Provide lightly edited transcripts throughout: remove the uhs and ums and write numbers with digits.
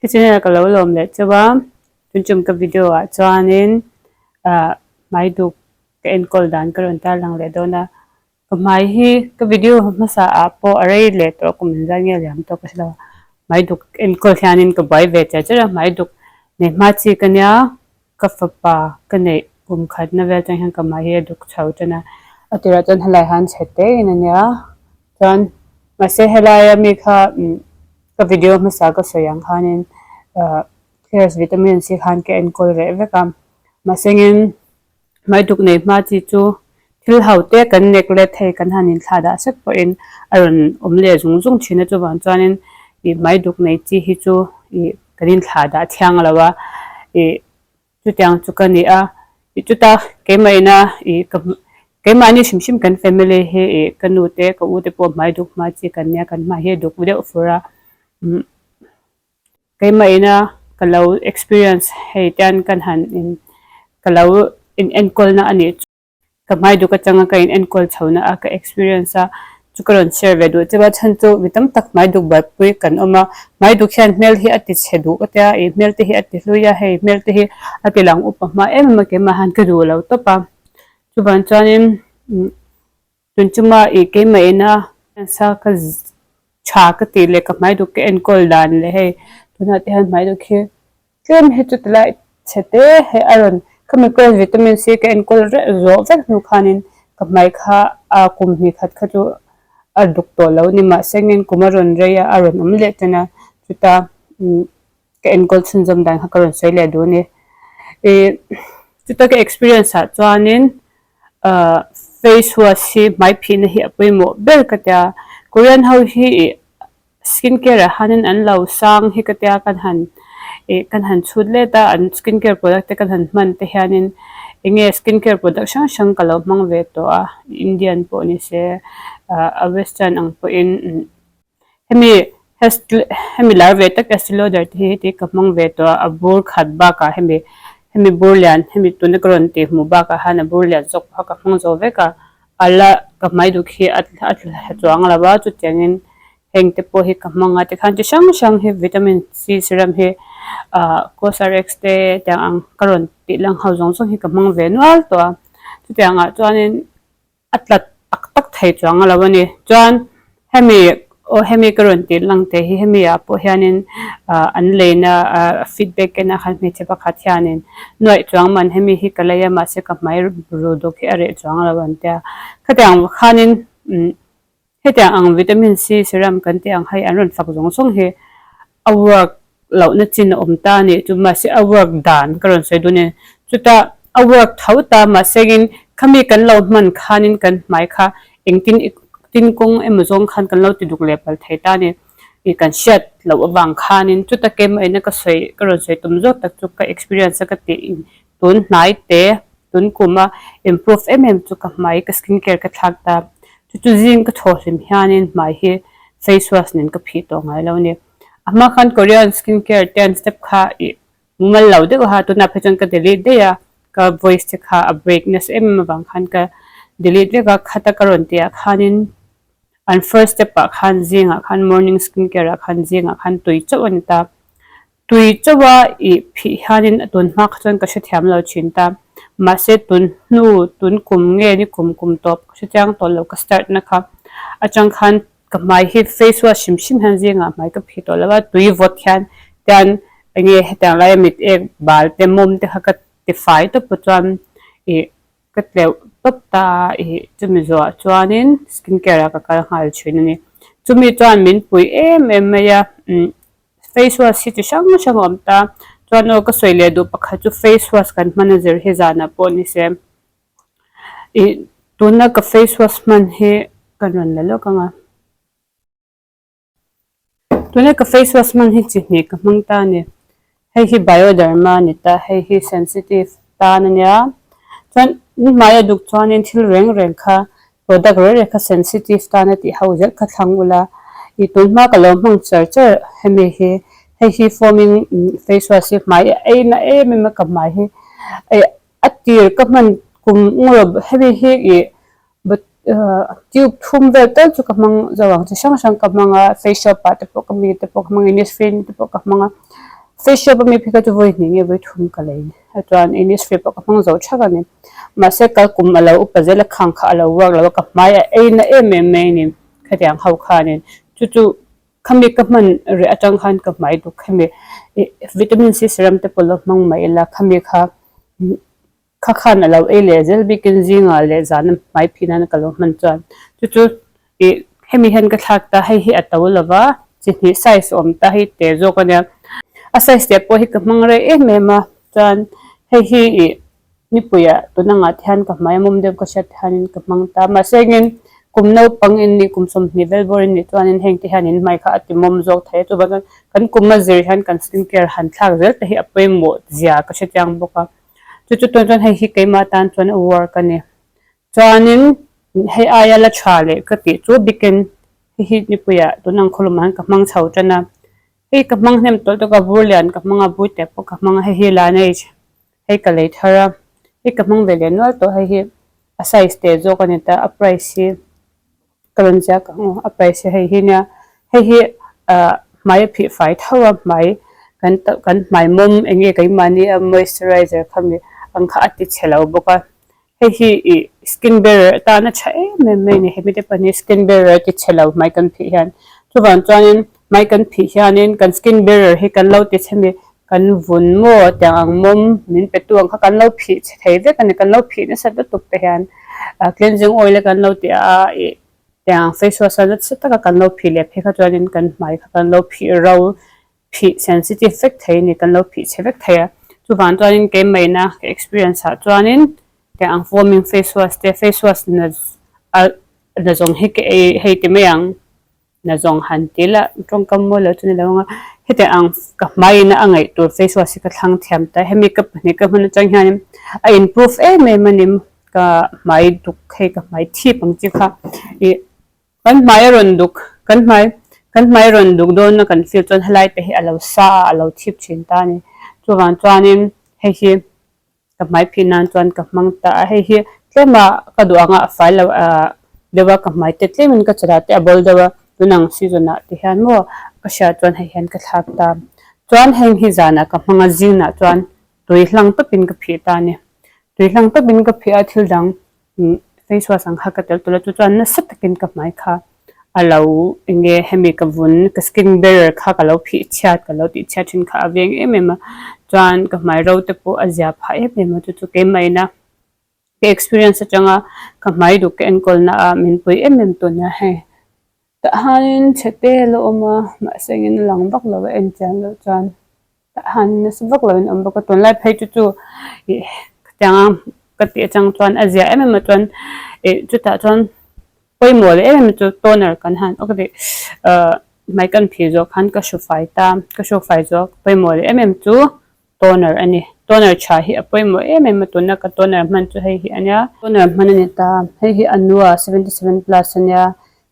Tichuan ka lo lawm leh chauh a, tunchum ka video ah chuanin ah hmai duk ka enkawl dan ka rawn tarlang leh dawn a, ka hmai hi ka video hmasa ah pawh a rei leh tawh kum engzat nge liam tawh ka hre lo a, hmai duk enkawl hianin ka buai ve cher cher a, hmai duk nei hma chi ka nia ka fapa ka neih kum khatna vel atang hian ka hmai hi a duk chho tan a, a tirah chuan helai hian chhe te in a nia chuan mahse helaia mi kha umm ka video hmasa ka sawi ang khanin ah clears vitamin C khan ka enkawl reh vek a mahsengin hmai duk nei hma chi chu thil ho te kan nek let thei kan han inthlah dah sek pawhin a rawn awm leh zung zung thin a chuvang chuanin ih hmai duk nei chi hi chu ih kan inthlah dah thiang lo a ih chutiang chu ka ni a ih chuta keimah ina ih ka keimahni hrim hrim kan family hi ih ka nu te ka u te pawh hmai duk hma chi kan nia kan hmai hi a duk deuh fur a umm keimah ina ka lo experience hei tian kan han in ka lo in enkawl na a nih chu. Ka hmai duk atanga ka in enkawl chho na a, ka experience a, chu ka rawn share ve duh cheu a, chhan chu mi tam tak hmai duk buaipui kan awm a, hmai duk hian hmel hi a ti chhe duh ka tia, ih hmel te hi a ti hlui a, hei hmel te hi a ti lang upa hma em em a keimah hian ka duh lo tawp a, chuvang chuanin tun chuma ih keimah ina sa ka tha ka tih leh ka hmai duk ka enkawl dan leh hei tunah te hian hmai duk hi Tlem hi chu tilai chhe te he a rawn khami class vitamin C ka enkawl reh zawh vek hnu khanin ka hmai kha a kum hnih khat kha chu a duk tawh lo ni mahse ngin kum a rawn rei a a rawn awm leh tan a chuta ka enkawl chhunzawm dan kha ka rawn sawi leh duh a ni. Ih chuta ka experience ah chuanin ah face wash hi hmai phihna hi a pawimawh ber ka tia Korean ho hi ih Skin care ah hianin an lo sang hi ka tia kan han ih kan han chhut let a an skin care product te kan han hman te hianin eng nge skin care product hrang hrang ka lo hmang ve tawh a Indian pawh ni se ah a western ang pawhin hemi hemi lar ve tak Estee Lauder te hi heti ka hmang ve tawh a a bur khat bakah hemi hemi bur lian hemi tuna ka rawn tih hmuh bakah hian a bur lian zawk pawh ka hmang zo vek a. A la ka hmai duk hi a a tla chuang lo a chutiangin heng te pawh hi ka hmang a tikhan chi hrang hrang hi vitamin C serum hi ah cosrx te tiang ang ka rawn tih lang ho zawng zawng hi ka hmang ve nual tawh a chutiang ah chuanin a tla tak tak thei chuang lo a ni chuan Hemi aw hemi ka rawn tih lang teh hi hemi ah pawh hianin ah an leina ah feedback en a khan hmeichhe pakhat hianin nuaih chuang man hemi hi ka lei a mahse ka hmai ru dawk hi a reh chuang lo an tia. Khatiang khanin umm hetiang ang vitamin C serum kan tih ang hei an rawn fak zawng zawng hi a work lohna chin a awm ta a nih chu mahse a work dan ka rawn sawi dun e chutah a work tho ta mahsengin khami kan lo hman khanin kan hmai kha engtin tin kawng emaw zawng khan kan lo ti duk leh pal thei ta a ni ih kan hriat loh avang khanin chuta keimah ina ka sawi ka rawn sawi tum zawk tak chu ka experience a ka tih in tun hnai te tun kum a improve em em chu ka hmai ka skin care ka thlak ta chu chu zing ka thaw hlim hianin hmai hi face wash nen ka phih tawh ngai lo a ni. A hma khan Korean skin care te an step kha ih mumal lo deuh a, tunah phei chuan ka delete daih a, ka voice te kha a break nasa em em avang khan ka delete vek a, khata ka rawn tih ah khanin an first step ah khan zingah khan morning skin care ah khan zingah khan tui chauh a ni ta. Tui chauh a ih phih hianin a tun hma kha chuan ka hrethiam lo thin ta. Mahse tun hnu tun kum nge ni kum kum tawp ka hrechiang tawh lo ka start na kha atang khan Ka hmai hi face wash hrim hrim hian zingah hmai ka phih tawh lo a, tui vawt hian tian enge hetiang laia mit ek bal te mawm te kha ka ti fai tawp a chuan ih ka tleuh tawp ta a ih chumi zawhah chuanin skin care ah ka kal nghal thin a ni. Chumi chuan min pui em em mai a umm face wash hi chi hrang hrang a awm ta chuan aw ka sawi leh duh pakhat chu face wash kan hman a zir hi zanah pawh ni se. Ih tuna ka face wash hman hi ka rawn la lawk ang a tuna ka face wash hman hi chi hnih ka hmang ta a ni hei hi bioderma a ni ta hei hi sensitive tan a nia chuan ni hmaia duk chuanin thil reng reng kha product reng reng kha sensitive tan a tih ho zel kha thlang ula ih tun hma ka lo hmang char char hemi hi hei hi foaming face wash hi hmai a ei na em em a ka hmai hi ih A tir ka hman kum ngawrh hemi hi ih tube thum vel tal chu ka hmang zo ang chi hrang hrang ka hmang a face shop ah te pawh ka mi te pawh ka hmang a innisfree te pawh ka hmang a. Face shop ami phei kha chu vawi hnih nge vawi thum ka lei a chuan Innisfree pawh ka hmang zo thak a ni. Mahse kal kum a lo upa zel a khang kha a lo work lo a ka hmai a ei na em em mai a ni khatiang ho khanin chu chu khami ka hman reh atang khan ka hmai duk khami ih vitamin C serum te pawh lo hmang mai ila khami kha Kha khan a lo ei leh zel bikin zingah leh zana hmai phih nana ka lo hman chuan chu chu ih hemi hian ka thlak ta hei hi a to lova chi hnih size a awm ta hei te zawk a nia a size te pawh hi ka hmang rei em em a chuan hei hi ih nipuiah tuna ngah te hian ka hmai a mawm deuh ka hriat te hianin ka hmang ta mahse engin kum naupang in nih kum 20 vel bawr in nih chuanin heng te hian in hmai kha a ti mawm zawk thei a chuvang chuan kan kum a zir hian kan skin care han thlak zel te hi a pawimawh zia ka hrechiang bawk a. Chu chu tuan chuan hei hi keimah tan chuan a work a ni. Chuanin hei aia la tha leh ka tih chu bikin hei hi nipuiah tun ang khawlumah hian ka hmang chho tan a. Hei ka hmang hnem tawlh tawk a, vur lian ka hmang a, bui te pawh ka hmang a, hei hi Laneige hei ka lei thar a, hei ka hmang ve leh nual tawh hei hi a size te zawk a ni ta, a price hi. Ka rawn ziak ang aw, a price hi hei hi nia, hei hi ah hmai a phih fai tho a, hmai kan kan hmai mawm eng nge keimahni a moisturizer kha mi ang kha a ti chhe lo bawk a, hei hi ih skin barrier atana tha em em mai a ni, hemi te pahnih skin barrier a ti chhe lo hmai kan phih hian, chuvang chuanin hmai kan phih hianin kan skin barrier hi kan lo ti chhe mi kan vun maw tiang ang mawm min pe tu ang kha kan lo phih chhe thei vek a ni kan lo phih nasa lutuk te hian ah cleansing oil a kan lo tih a ih tiang ang face wash a nasa taka kan lo phih leh phei kha chuanin kan hmai kha kan lo phih ro phih sensitive vek thei a ni kan lo phih chhe vek thei a chuvang chuanin keimahina ka experience ah chuanin tiang ang foaming face wash te face wash na ah na zawng hi ka ei hei ti mai ang. Na zawng han ti la, tawngkam mawi lo chu ni lo ang a, hetiang ang ka hmaiin a ngaih tur face wash hi ka thlang thiam ta, hemi ka pahnih ka hman atang hianin a improve em em a ni, ka hmai duk hei ka hmai thip ang chi kha ih kan hmai a rawn duk kan hmai kan hmai a rawn duk dawn a kan feel chuan helai te hi a lo sa a a lo thip thin ta a ni, chuvang chuanin hei hi. Ka hmai phih nan chuan ka hmang ta a, hei hi tlema ka duh anga a fai lo deuh a, ka hmai te tlemin ka chawlh ah te a bawl deuh a, tun ang season ah te hian maw ka hriat chuan hei hian ka thlak ta. Chuan heng hi zanah ka hmang a, zinah chuan tui hlang tawpin ka phih ta a ni. Tui hlang tawpin ka phih a, thil dang Face wash ang kha ka tel tawlh a, chu chuan nasa takin ka hmai kha a lo eng nge hemi ka vun ka skin barrier kha ka lo phih chhiat ka lo tih chhiat thin kha a veng em em a, chuan ka hmai ro te pawh a zia phah em em a, chu chu keimah ina ka experience atanga ka hmai duk ka enkawl na ah min pui em em tun a hei tah hianin chhe te a la awm a mahse engin a lang vak lo a en chian loh chuan. Tah han nasa vak lo in awm bawk a, tunlai phei chu chu ih khatianga ka tih atang chuan a zia em em a chuan ih chutah chuan pawimawh leh em em chu toner kan han aw ka tih ahh hmai kan phih zawh khan ka hru fai ta ka hru fai zawh pawimawh leh em em chu toner a ni toner tha hi a pawimawh em em a tuna ka toner hman chu hei hi a nia toner hman a ni ta hei hi Anua 77 plus a nia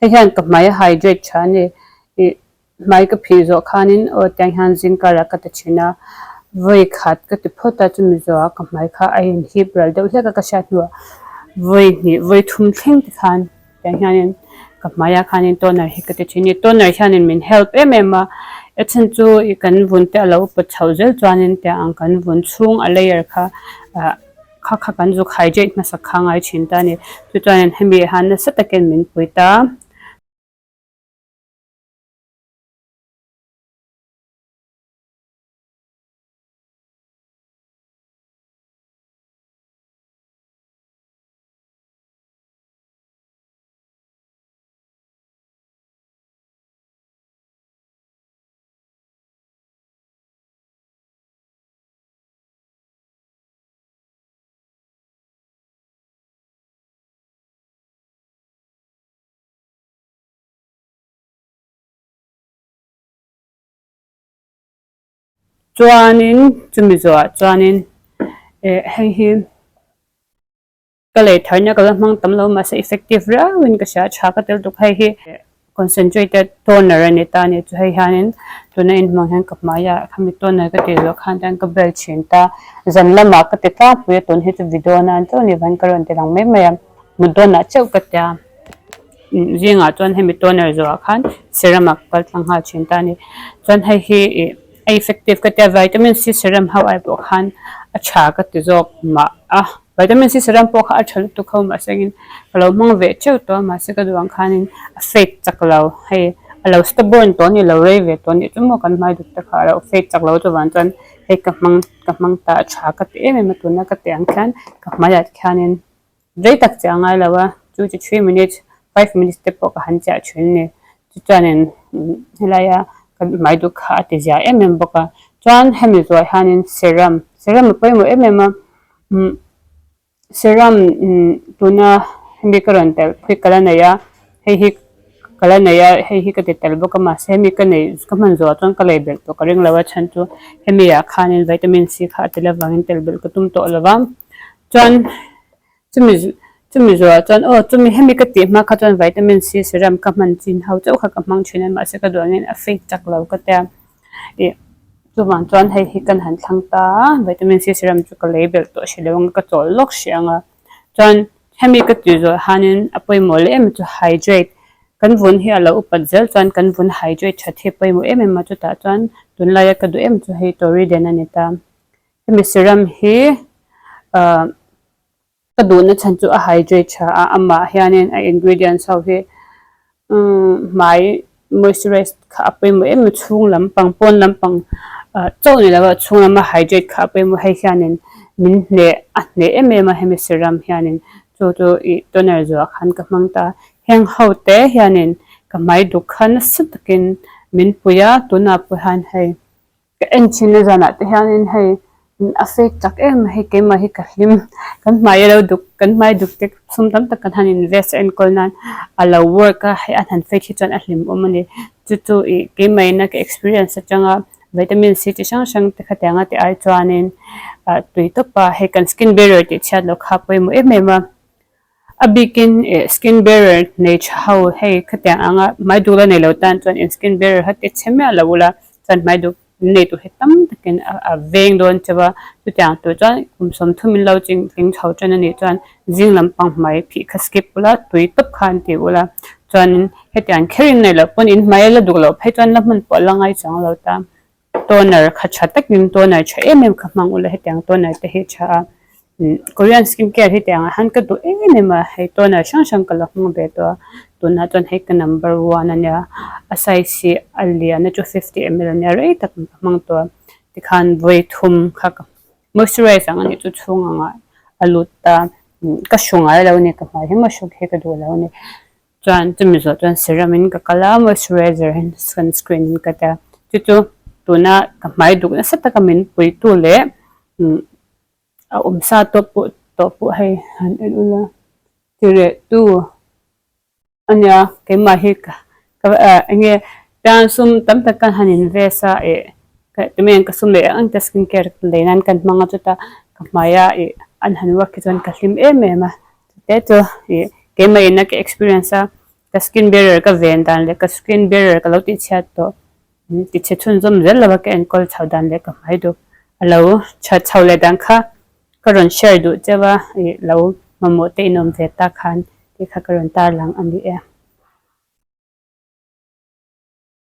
hei hian ka hmai a hydrate tha a ni ih. Hmai ka phih zawh khanin aw tiang hian zingkarah ka ti thin a, vawi khat ka ti phawt a, chumi zawhah ka hmai kha a inhip ral deuh hlek a ka hriat hnuah vawi hnih vawi thum thleng te khan tiang hianin ka hmaiah khanin toner hi ka ti thin a ni. Toner hianin min help em em a, a chhan chu ih kan vun te a lo pawt chhoh zel chuanin tiang ang kan vun chhung a layer kha ah kha kha kan zuk hydrate hmasak kha a ngai thin ta a ni. Chu chuanin hemi ah hian nasa takin min pui ta. Chuanin chumi zawhah chuanin eh hei hi ka lei tharna ka la hmang tam lo mahse effective riauin ka hria a tha ka tel tuk hei hi concentrated toner a ni ta a ni chu hei hianin tuna inhmang hian ka hmaiah khami toner ka tih zawh khan chuan ka bel thin ta zan lamah ka ti tlangpui a tun hi chu video nan chauh a ni vangin ka rawn ti lang mai mai a mut dawnah chauh ka tia. Zingah chuan hemi toner zawhah khan serum ah ka kal tlang nghal thin ta a ni. Chuan hei hi ih. a effective ka tia vitamin C serum ho ai pawh khan a tha ka ti zawk mah a vitamin C serum pawh kha a tha lutuk ho mahse engin ka lo hmang ve teuh tawh a mahse ka duh ang khanin a fade chak lo hei a lo stubborn tawh a ni lo rei ve tawh a nih chu maw kan hmai duk te kha a lo fade chak lo chuvang chuan hei ka hmang ka hmang ta a tha ka ti em em a tuna ka tih ang khian ka hmaiah khianin Rei tak chiah a ngai lo a, 2 to 3 minutes, 5 minutes te pawh ka han chiah thin ni. Chuchuanin helaia ka hmai duk kha a ti zia em em bawk a. Chuan hemi zuah hianin serum, serum a pawimawh em em a, serum tuna hemi ka rawn telh phui ka la nei a, hei hi ka la nei a, hei hi ka ti tel bawk a mahse hemi ka neih ka hman zuah chuan ka lei belh tawh ka ring lo a chhan chu hemi ah khanin vitamin C kha a tel avangin tel belh ka tum tawh lo va. Chuan chumi chumi zuah chuan aw chumi hemi ka tih hma kha chuan vitamin C serum ka hman chin ho chauh kha ka hmang thin a mahse ka duh angin a fake chak lo ka tia ih chuvang chuan hei hi kan han thlang ta a vitamin C serum chu ka lei belh tawh hrih lo ang ka chawl lawk hrih ang a chuan hemi ka tih zawh hianin a pawimawh leh em chu hydrate kan vun hi a lo upat zel chuan kan vun hydrate that hi a pawimawh em em a chutah chuan tunlaia ka duh em chu hei Toriden a ni ta. Hemi serum hi ahh ka duhna chhan chu a hydrate tha a, amah hianin a ingredients ho hi umm hmai moisturize kha a pawimawh em a chhung lampang pawn lampang ah chauh ni lova chhung lama hydrate kha a pawimawh hei hianin min hneh a hneh em em a hemi serum hianin chu chu ih toner zuah khan ka hmang ta a, heng ho te hianin ka hmai duk kha nasa takin min pui a tunah pawh hian hei. Ka en thin a zanah te hianin hei a fake tak em mai hei keimah hi ka hlim kan hmai a lo duk kan hmai duk te sum tam tak kan han invest a enkawl nan a lo work a hei an han fake hi chuan a hlim awm a ni chu chu ih keimah ina ka experience atanga vitamin C chi hrang hrang te khatiang a tih ai chuanin ah tui tawp a hei kan skin barrier tih chhiat loh kha a pawimawh em em a. A bikin eh skin barrier nei tha ho hei khatiang anga hmai duk la nei lo tan chuan in skin barrier kha ti chhe miah lo ula chuan hmai duk nei tur hi tam takin a veng dawn chauh a chutiang tur chuan kum 30 in lo ching tling chho tan anih chuan zing lampang hmai phih kha skip ula tui tawp kha an ti ula chuanin hetiang kherin nei loh pawn in hmai la duk loh phei chuan la hman pawh la ngai chuang lo ta. Toner kha tha takin toner tha em em kha hmang ula hetiang toner te hi tha a Korean skin care hi tiang ah hian ka duh em em a hei toner hrang hrang ka la hmang ve tawh a tunah chuan hei ka number one a nia a size hi a lian a chu 50 ml a nia rei tak ka hmang tawh a tikhan vawi thum kha ka moisturize ang a nih chu chhung angah a lut ta ka hru ngai lo a ni ka hmai hi maw hruk hi ka duh lo a ni. Chuan chumi zawh chuan serum in ka kal a moisturizer in sunscreen in ka ti a chu chu tuna ka hmai duk nasa taka min puitu leh a awm sa tawp pawh tawh pawh hei han en ula ti reh tu ania keimah hi ka eng nge tan sum tam tak kan han invest a ih tunge ka sum leh ang te skin care lei nan kan hmang a chuta ka hmai a ih an han work hi chuan ka hlim em em a. Te chu ih keimah ina ka experience a ka skin barrier ka ven dan leh ka skin barrier ka lo tih chhiat tawh ti chhe chhunzawm zel lo a ka enkawl chho dan leh ka hmai duk a lo that chho leh dan kha ka rawn share duh cheu a ih lo mamawh te inawm ve tak khan tih kha ka rawn tarlang a ni e.